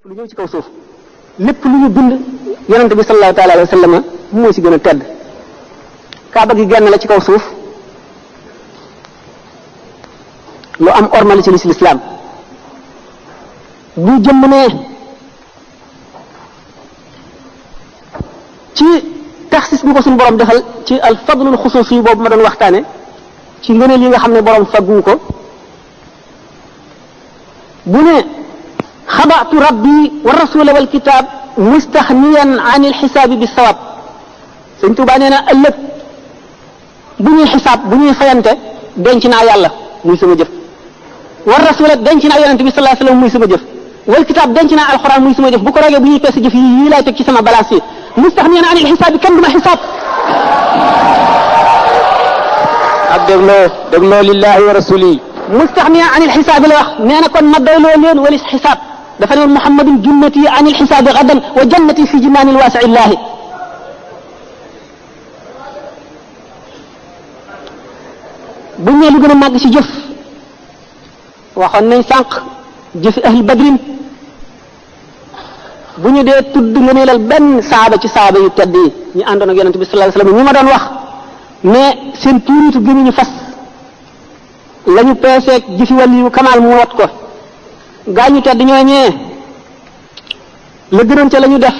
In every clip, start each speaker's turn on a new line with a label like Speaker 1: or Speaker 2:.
Speaker 1: lu ñëw ci kaw suuf lépp lu ñu bind yonente bi sallallahu taala alayhi wa sallam moo ci gën a tedd kaaba gi genn la ci kaw suuf lu am ormal ci lislaam bu jëmm ne ci taxsis bi ko suñu borom defal ci al fadlul xusuusi boobu ma doon waxtaane ci ngëneel yi nga xam ne borom faggu ko bu ne xabaatu rabbi wa rasula wal kitab mustaxniyan an il xisaabi bi sawab sëñ Tuubaa nee na ëllëg bu ñuy xisaab bu ñuy fayante denc naa yàlla muy sama jëf wa rasula denc naa yonente bi sallallahu alayhi wasallam muy sama jëf wal kitab denc naa alxuraan muy sama jëf bu ko rogee bu ñuy peese jëf yi laay teg ci sama balance yi mustaxniyan an il xisaabi kenn du ma xisaab
Speaker 2: ak dégloo lillahi wa rasuli
Speaker 1: mustaxniyan an il xisaabi la wax nee na kon ma doyloo leen walis xisaab dafa ne woon muhammadun junnati an il xisaabi gadan wa jannati fi jinaanil waasi'i llaahi bu ñee lu gën a màgg ci jëf waxoon nañ sànq jëfi ahli badrin bu ñu dee tudd nga neelal benn saaba ci saaba yu tedd yi ñu àndoon ak yonente bi sallallahu alayhi wasallam ñi ma doon wax mais seen tuuritu gënuñu fas la ñu peeseeg jëfi wàlli yu kamaal mu wat ko gaañu tedd ñooñee la gënoon ca la ñu def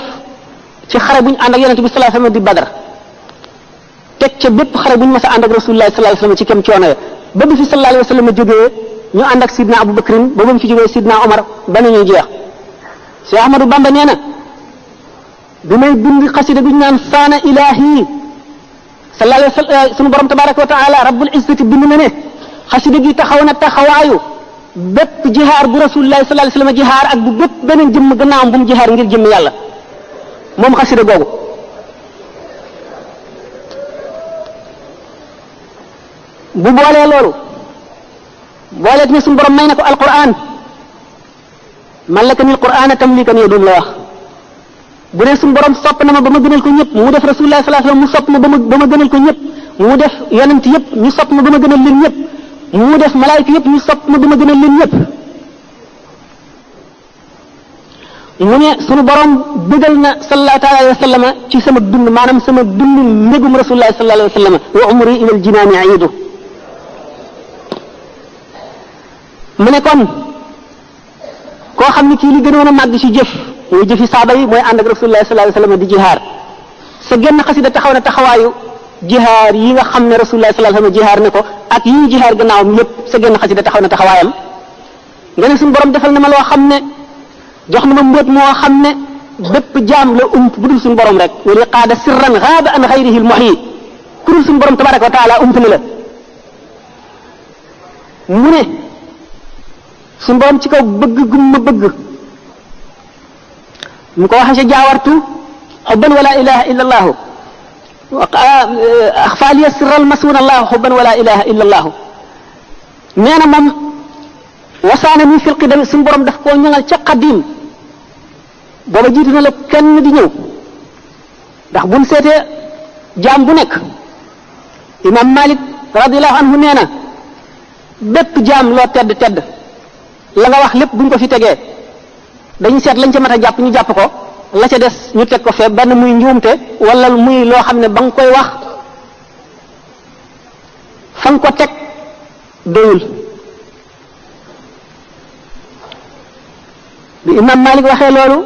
Speaker 1: ci xare bu ñu ànd ak yonente bi sallallahu alayhi wasallam di Badar teg ca bépp xare bu ñu mas a ànd ak rasulullah sallallahu alayhi wasallam ci kem coono ya ba bi fi sallallahu alayhi wasallam jógee ñu ànd ak sidna Abu Bakrin ba ba mu fi jógee sidna Omar ba nañuy jeex Cheikh Ahmadou Bamba nee na bi may bind xasida bi ñu naan saana ilahi sallallahu alayhi wasallam sunu borom tabaraka wa taala rabbul izzati bind na ne xasida gi taxaw na taxawaayu bépp jihaar bu rasulullah sallallahu alayhi wasallam jihaar ak bu bépp beneen jëmm gannaawam bu mu jihaar ngir jëmm yàlla moom xasida googu bu boolee loolu booleet ne suñu borom may na ko alquran malakani alquran tamlikan yadum la wax bu ne suñu borom sopp na ma ba ma gënal ko ñëpp mu def rasulullah sallallahu alayhi wasallam mu sopp ma ba ma gënal ko ñëpp mu def yonent yëpp ñu sopp ma ba ma gënal leen ñëpp mu def malaayika yëpp ñu sopp ma ba ma gënal leen ñëpp mu ne sunu borom bëggal na sallallahu alayhi wa sallam ci sama dund maanaam sama dund mbégum rasulullah sallallahu alayhi wa sallam wa umri ila aljinaani aidu mu ne kon koo xam ne kii li gënoon a màgg ci jëf mooy jëfi saaba yi mooy ànd ak rasulullah sallallahu alayhi wa sallam di jihaar sa genn xasida taxaw na taxawaayu jihaar yi nga xam ne rasulullah sallallahu alayhi wa sallam jihaar ne ko ak yi ñu jihaar gannaawam lépp sa genn xasida taxaw na taxawaayam nga ne suñu borom defal na ma loo xam ne jox na ma mbóot moo xam ne bépp jaam la ump bu dul suñu borom rek wali qaada sirran gaaba an xayrihi al muhyi ku dul suñu borom tabaraka wa taala ump na la mu ne suñu borom ci kaw bëgg gum ma bëgg mu ko waxee ca jaawartu xubban wala ilaha illa allahu axfaaliya sirral masuun allahu xubban wala ilaha illa allahu nee na moom wasaana mi fil qidam suñu borom daf koo ñoŋal ca qadim booba jiitu na la kenn di ñëw ndax buñ seetee jaam bu nekk imam Malik radiyallahu anhu nee na bépp jaam loo tedd tedd la nga wax lépp buñ ko fi tegee dañu seet lañ ca mat a jàpp ñu jàpp ko la ca des ñu teg ko fee benn muy njuumte wala muy loo xam ne ba nga koy wax fa nga ko teg doyul bi imam Malik waxee loolu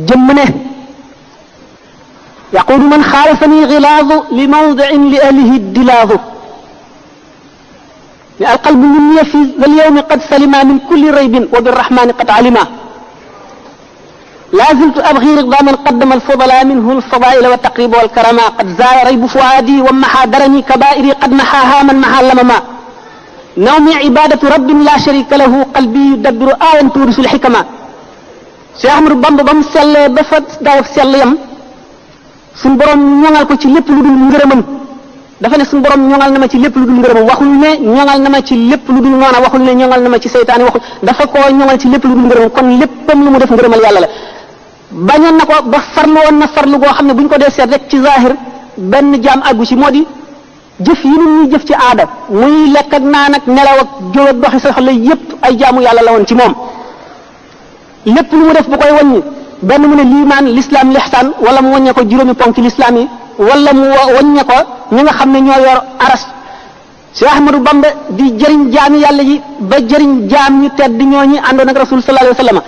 Speaker 1: jëmm ne yaquulu man xaalafani gilaadu li mawdiin li ahlihi dilaadu li alqalbu minni fi zal yawmi qad salima min kulli raybin wa birrahmani qad alima laa ziltu abghi ridaa man qaddama alfudala minhu alfadaila wa taqriba walkarama qad zaala raybu fuaadi wa maha darani kabairi qad mahaha man maha lamama nawmi ibadatu rabbin la sharika lahu qalbi yudabbiru ayan tuurisul xikama Cheikh Ahmadou Bamba ba mu sellee ba fa daaw sell yam suñ borom ñoŋal ko ci lépp lu dul ngërëmam dafa ne suñ borom ñoŋal na ma ci lépp lu dul ngërëmam waxul ne ñoŋal na ma ci lépp lu dul noona waxul ne ñoŋal na ma ci seytaane waxul dafa koo ñoŋal ci lépp lu dul ngërëmam kon léppam lu mu def ngërëmal yàlla la bañoon na ko ba farlu woon na farlu goo xam ne bu ñu ko dee seet rek ci zahir benn jaam àggu ci moo di jëf yi nit ñuy jëf ci aada muy lekk ak naan ak nelaw ak jóg ak doxi soxla yépp ay jaamu yàlla la woon ci moom lépp lu mu def bu koy wàññi benn mu ne liimaan l'islam lihsaan wala mu wàññe ko juróomi ponk l'islam yi wala mu wàññe ko ñi nga xam ne ñoo yor aras Cheikh Ahmadou Bamba di jëriñ jaami yàlla yi ba jëriñ jaam ñu tedd ñooñi àndoon ak rasul sallallahu alayhi wa sallam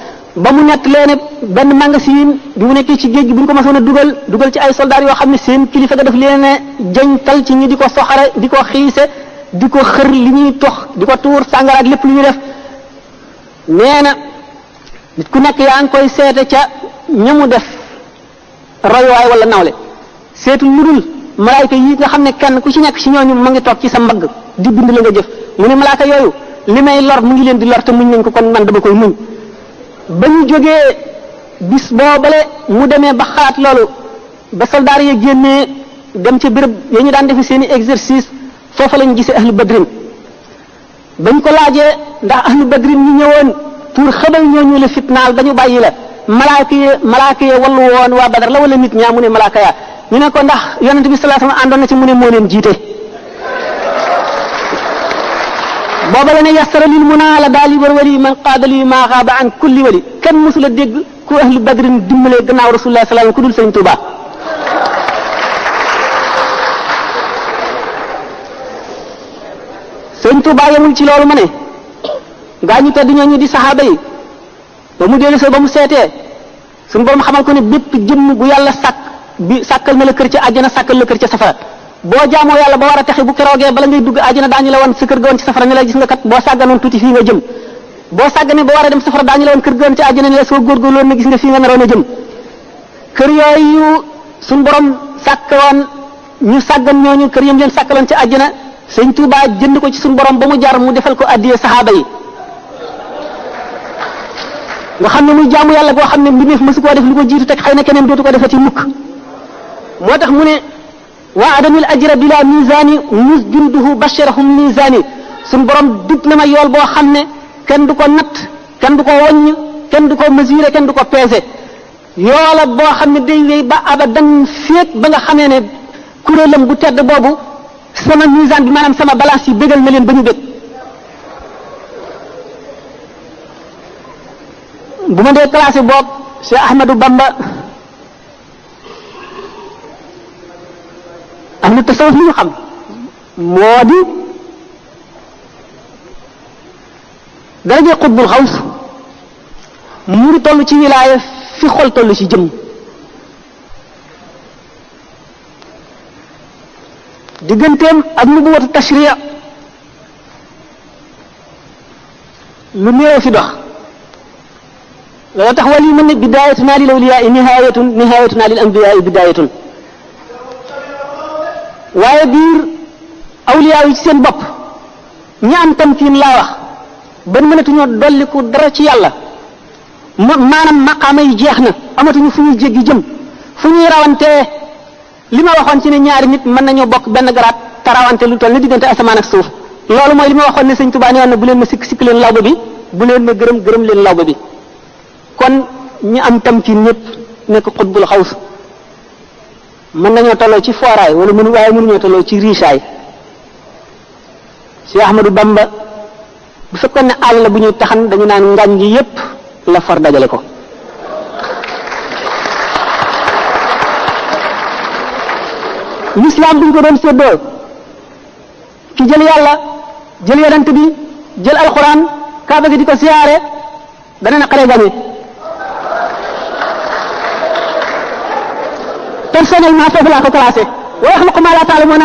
Speaker 1: ba mu nekk leen benn magasin bi mu nekkee ci géej gi bu ñu ko masoon a dugal ci ay soldats yoo xam ne seen kilifa ga daf leen a jañtal ci ñi di ko soxare di ko xiise di ko xër li ñuy tox di ko tuur sàngara ak lépp lu ñu def nee na nit ku nekk yaa ngi koy seete ca ñamu def royuwaay wala nawle seetu lu dul malaayka yi nga xam ne kenn ku ci nekk ci ñooñu ma ngi toog ci sa mbagg di bind la nga jëf mu ne malaaka yooyu li may lor mu ngi leen di lor te muñ nañ ko kon man dama koy muñ ba ñu jógee bis boobale mu demee ba xalaat loolu ba soldaar yi génnee dem ca béréb ya ñu daan defe seen i exercice foofa lañ gisee ahlu badrin bañ ko laajee ndax ahlu badrin ñu ñëwoon pour xamal ñooñu la fitnaal dañu bàyyi la malaaka yi wallu woon waa badar la wala nit ñaa mu ne malaaka yaa ñu ne ko ndax yonente bi sallallahu alayhi wasallam àndoon na ci mu ne moo leen jiite booba la ne yastara lil munaa la daal yi war wali man qaada li maa xaaba an kulli wali kenn mësula dégg ku ahlu badrin dimbalee gannaaw rasulullah sallallahu alayhi wasallam ku dul sëñ Tuubaa sëñ Tuubaa yemul ci loolu ma ne gaa ñu tedd ñooñu di saxaaba yi ba mu dellu ba mu seetee suñu borom xamal ko ne bépp jëmm bu yàlla sàkkal na la kër ca àjjana sàkkal la kër ca safara boo jaamoo yàlla ba war a texe bu keroogee bala ngay dugg àjjana daañu la woon sa kër ga woon ci safara ne la gis nga kat boo sàgganoon tuuti fii nga jëm boo sàgganee ba war a dem safara daañu la woon kër ga woon ci àjjana ne la soo góorgóorloon na gis nga fii nga naroon a jëm kër yooyu suñu borom sàkk woon ñu sàggan ñooñu kër yam leen sàkkaloon ci àjjana sëñ Tuuba jënd ko ci suñu borom ba mu jar mu defal ko addiyee saxaaba yi nga xam ne muy jaamu yàlla goo xam ne mbindeef mësu koo def lu ko jiitu teg xëy na keneen dootu ko defati mukk moo tax mu ne waa adamil ajra bila misaani mus junduhu basharahum misaani suñ borom dig na ma yool boo xam ne kenn du ko natt kenn du ko woññ kenn du ko mesurer kenn du ko peser yoola boo xam ne day wéy ba abadan féet ba nga xamee ne kuréelam bu tedd boobu sama misaan bi maanaam sama balance yi bégal na leen ba ñu bég bu ma dee classé boobu Cheikh Ahmadou Bamba am na tasawuf li ñu xam moo di daraje xutbul xaws mu ngi toll ci wilaaya fi xol toll ci jëm digganteem ak nubuwatu tashriya lu néew fi dox loolu tax wali mën ne bidayatuna lil awliyaa nihayatuna lil anbiyaa bidayatun waaye biir awliyaa yi ci seen bopp ñi am tamkiin laa wax ban mënatuñoo dolliku dara ci yàlla maanaam maqaama yi jeex na amatuñu fu ñuy jéggi jëm fu ñuy rawantee li ma waxoon ci ne ñaari nit mën nañoo bokk benn garaat te rawante lu toll ni diggante asamaan ak suuf loolu mooy li ma waxoon ne sëñ Tuubaa nee woon na bu leen ma sikk leen lawba bi bu leen ma gërëm leen lawba bi kon ñi am tamkiin ñëpp nekk xutbul xaws mën nañoo tolloo ci fooraay wala waaye mënuñoo tolloo ci riisaay Cheikh Ahmadou Bamba bu fekkoon ne àll la bu ñuy taxan dañu naan ngaañ gi yépp la far dajale ko l'islam buñ ko doon séddoo ki jël yàlla jël yonent bi jël alxuraan kaaba gi di ko siyaare dana na xare gañe personnellement foofu laa ko classé wa yaxluqu maa laa ta'lamuun